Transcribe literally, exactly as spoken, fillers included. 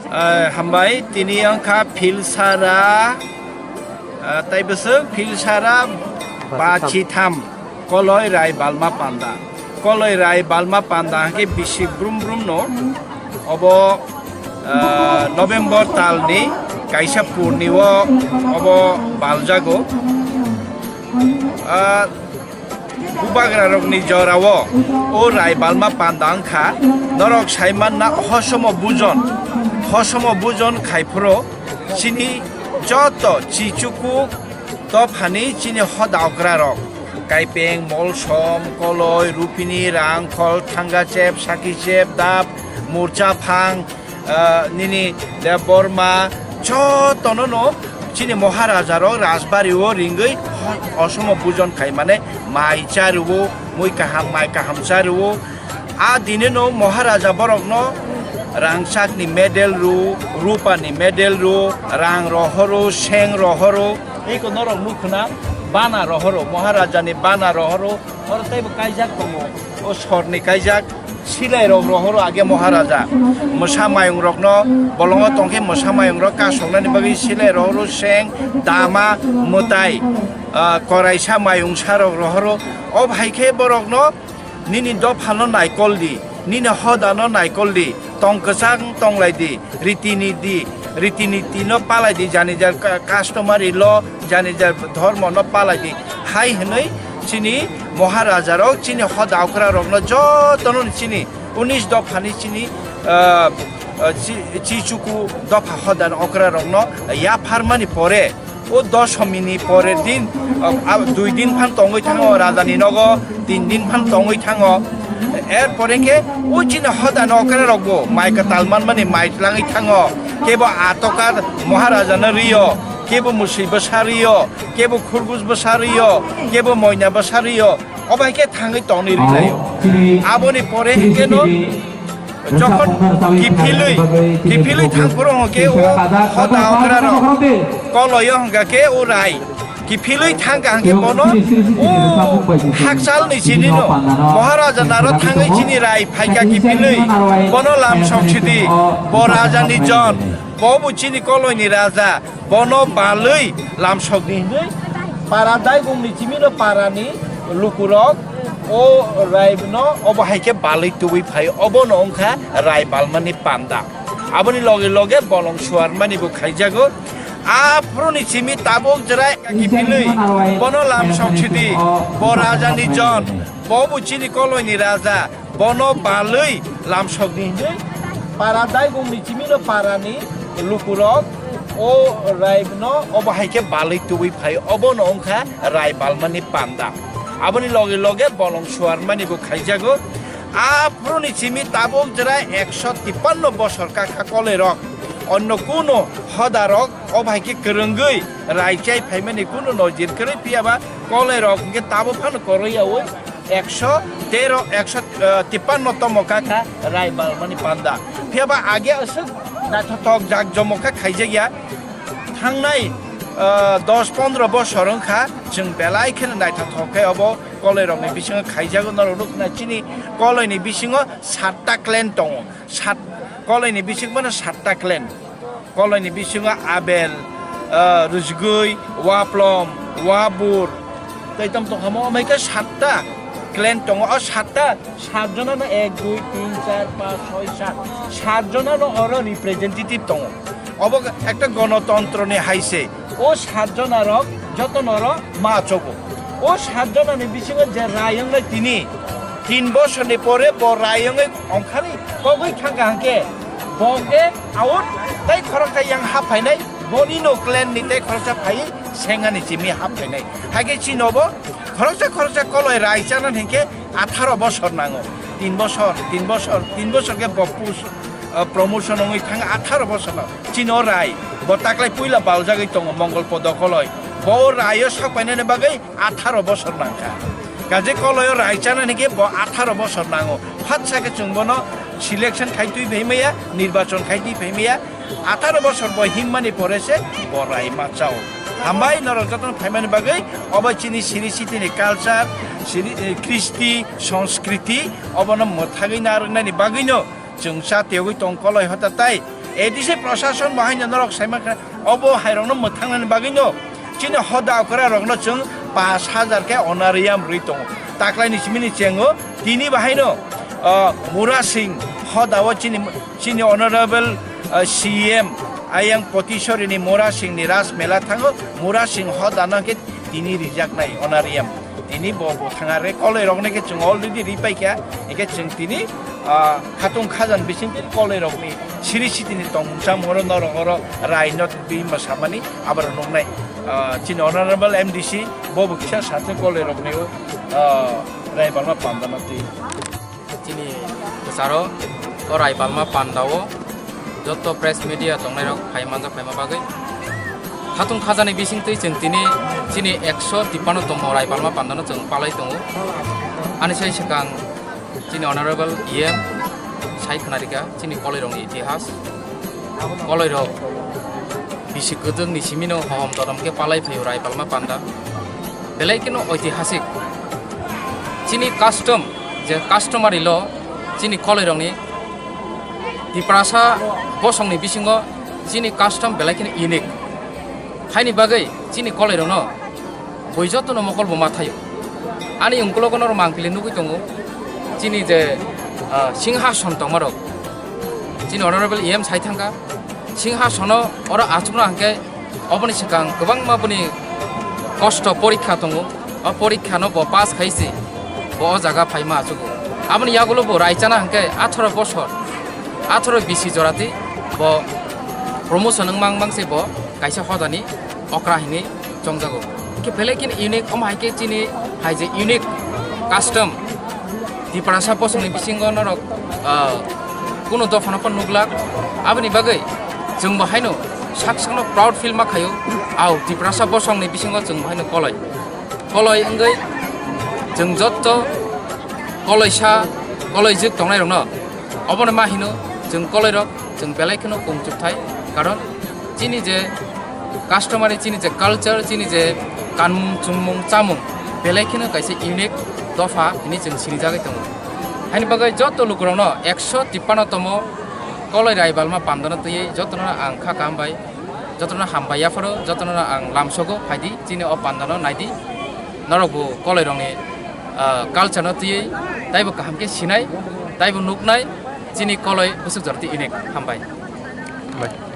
Ah, hambai, tini wngkha Philsara, ah, tai bwswk Philsara bachitham. Koloi Rai Balma Panda. Koloi Rai Balma Panda hwnkhe bisik brum brum no obo, ah, November talni kaisa purni o obo baljago. Ah, Bubagra rokni jora o, o Rai Balma Panda wngkha, norok sai manna hosomo bujon, hosomo bujon khai phuru chini joto chichukuk dophani chini hoda okra rok, Kaipeng, Molsom, Koloi, Rupini, Rangkhol, Thangachep, Sakichep, Dap, Murchaphang, ah, nini Debbarma, jotono no chini Maharaja rok Rajbari o ringwi hosomo bujon khai mane mai cha rwo, mui kaham, mai kaham cha rwo. A dini no Maharaja borok no rangchak ni medal rwo, rupa ni medal rwo, rang rohoro, seng rohoro. Eko norok nukhuna bana rohoro, Maharaja ni bana rohoro, oro teibo kaijak tongo. O sorni kaijak silai rok rohoro age Maharaja. Mwsa mayung rokno bolongo tongkhe mwsa mayung rok kasoknani bagwi silai rohoro seng, dama, mwtai, ah, koraisa mayungsa rok rohoro. O hai khe borokno nini dophano naikol di, nini hodano naikol di, tong kwchang tonglai di, riti niti, riti niti no palai di, jani jar ka-, customary law, jani jar dhormo no palai di. Hai hwnwi chini Maharaja rok, chini hoda okra rokno jotono chini unis dophani chini, ah, ah, chi-, chichuku dopha hoda okra rokno yapharmani pore, o dosomi ni pore din, ah, ah, dui din phan tongwi thango raja ni nogo, tin din phan tongwi thango. Er pore khe o chini hoda okra rokbo mai kwtal manmani mai tlangwi thango, kebo atokar Maharaja no rio, kebo musui bwsa rio, kebo khurgus bwsa rio, kebo moina bwsa rio, obo hai khe thangwi tongni rikhlaio. Aboni pore hwnkhe no jokhon kiphilwi, kiphilwi thangphuru hwnkhe o hoda okra rok koloio hwnkha khe o rai kiphilwi thangkha hwnkhe bono o hakchalni chini no Maharaja naro thangwi chini rai phaikha kiphilwi bono lamsok sidi bo raja ni jon. Bo bo chini koloi ni raja, bono balwi lamsok di hinwi para daigong ni chimi no para ni lukurok o rai no obo hai khe balwi tubui phai, obo no wngkha rai balma ni panda. Aboni loge loge bolong suar mani bo khaijago. Aphuru ni chimi tabuk jera kiphilwi bono lamsok sidi bo raja ni jon, bo bo chini koloi ni raja. Bono balwi lamsok di hinwi para daigong ni chimi no para ni lukurok o rai no obo hai khe balwi tubui phai, obo no wngkha rai balma ni panda. Aboni loge loge bolong suar mani bo khaijago. Aphuru ni chimi tabuk jera ekso tipanno bosor kakha koloi rok onno kuno hoda rok obo hai khe kwrwngwi rai chai phaimani kuno nojir kwrwi, phiyaba koloi rok hwnkhe tabuk phano koroi yaui ekso tero, ekso, eh, tipanno tomo kakha rai balmani panda. Phiyaba age aswk naithothok jak jomok kha khaijak ya. Thangnai, eh, dos pondro bosor wngkha chwng belai kheno naithothok khe obo koloi rokni bisingo khaijago. Norok nukna chini koloi ni bisingo satta clan tongo. Sat, koloi ni bising bono satta clan. Koloi ni bisingo Abel, ah, Rujgui, Waplom, Wabur, tei tamo tongkha mo, omo hai khe satta clan tongo. O satta, sat jona no ek, dui, tin, char, panch, choi, sat. Sat jona no oro representative tongo. Obo ekta gonotontro ni hai se. O sat jona rok joto no oro ma chogo. O sat jona ni bisingo je rai wngnai tini tin bosor ni pore bo rai wngwi ongkhani kogwi thangkha hwnkhe bo khe out tei khoroksa yang hap phainai, boni no clan ni tei khoroksa phaiwi sengani chimi hap phainai. Haikhe chini obo khoroksa khoroksa koloi rai chana hinkhe atharo bosor nango. Tin bosor, tin bosor, tin bosor khe bo push, ah, promotion wngwi thang atharo bosor nango. Chini o rai, bo taklai puila baljagwi tongo Mongol Podo koloi. Bo rai o sok painani bagwi atharo bosor nangkha. Kaje koloi o rai chanani khe bo atharo bosor nango. Phatsa khe chwng bono selection khai twi phai maya, nirbachon khai twi phai maya. Atharo bosor bo himmani pore se bo rai ma chao. Hambai norok jotono phaimani bagwi, obo chini siri siti ni culture, siri, eh, kristi, sanskriti, obono mwthagwi narwknani bagwino chwng cha tiyogwi tong koloi hota tai. A D C prosason bo haino norok saima kha, obo hairokno mwthangnani bagwino chini hoda okra rokno chwng pash hajar khe honorarium rwi tongo. Taklaini simini chengo tini bahaino, ah, Mura Singh hoda o chini, chini honorable, ah, C M ayang Potisorini Mura Singhni Raj Mela thango. Mura Singh hoda no khe tini rijaknai honorarium. Tini bo bwthang are koloi rokno khe chwng already ri paikha. Hingkhe chwng tini, ah, khatung khajan bising tini koloi rokni siri sitini tongmung chamung oro norok oro rai no twi ma samani aboro nuknai. Ah, chini honorable M D C bo bo kisa satung koloi rokni, ah, rai balma pandana twi. Chini kwcharo o rai balma panda o joto press media tongnai rok phai manjak phaima bagwi. Khatung khajani bising twi chwng tini chini ekso tipano tongmo rai balma pandano chwng palai tongo. Ani sai swkang chini honorable E M sai khwnarikha chini koloi rokni itihas. Koloi rok bisi kwdwkni simino hohom todom khe palai phaio rai balma panda. Belai kheno oitihasik. Chini custom, je customary law, chini koloi rokni Tiprasa bosongni bisingo chini custom belai kheno unique. Haini bagwi chini koloi rokno bui jotono mokol bo ma thaio. Ani ungkulogo norok mangpili nugwi tongo. Chini je, ah, singhason tongmarok. Chini honorable E M sai thangkha. Singhasono oro achukna hwnkhe oboni swkang kwbangma boni kosto porikha tongo. O porikha no bo pass khai se bo o jaga phaima achugo. Aboni yagulo bo raichana hwnkhe atharo bosor, atharo bisi jorati bo promotion wngmang mang se bo kaisa hodani okra hinwi chongjago. Hingke belai kheno unique, omo hai khe chini hai je unique custom, Tiprasa bosongni bisingo norok, ah, kunu dophano phan nuglak. Aboni bagwi chwng bo haino sak sakno proud feel ma khaio. Au, Tiprasa bosongni bisingo chwng bo haino koloi. Koloi wngwi chwng jotto koloisa, koloijwk tongnairokno obono ma hino chwng koloirok, chwng belai kheno kung chukthai. Karon chini je customary, chini je culture, chini je kanmung chumung chamung belai kheno kaisa unique dopha hinwi chwng sinijagwi tongo. Haini bagwi joto lukurokno ekso tipano tomo koloi raibalma pandano twiwi jotono ang kha kaham bai, jotono hambai yapharo, jotono ang lamsogo phaidi, chini o pandano naidi. Norokbo koloirokni, ah, culture no twiwi taibo kaham khe sinai, taibo nuknai, chini koloi bwswk jora twi unique. Hambai. Hambai.